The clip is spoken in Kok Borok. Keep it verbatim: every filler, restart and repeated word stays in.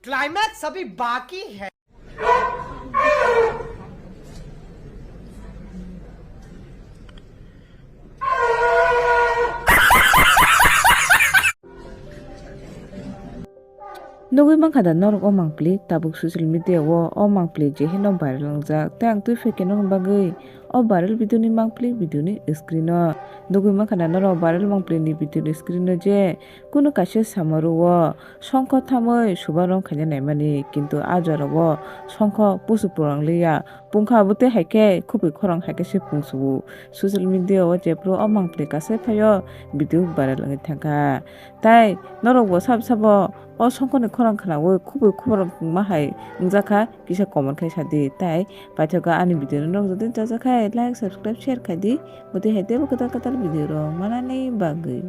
Climax अभी बाकी है। Nugwi mankha da norok o mangpili tabuk social media o, o mangpili je hino viral wngjak, tei ang twi phaikhe norokni bagwi o viral video ni mangpili video ni screen o. Nugwi mankha da norok viral mangpili ni video ni screen o je kunu kaisa samaro o songkho thamwi suba rong khaina naimani, kintu a jora o songkho pusu purang liya, pungkha bwtwi hai khe khupui khorang hai khe se pungsugo. Social media o jephru o mangpili kasai phaio video viral wngwi thangkha. Tai norok bo sabo sabo o songkhoni khorang khwnawi khubui khorang wngma hai wngjakha, kisa comment khai sadi. Tai paithago ani video no norok jodi chajakha like, subscribe, share khaidi. Bwtwi hai teibo kwtal kwtal video rok manani bagwi.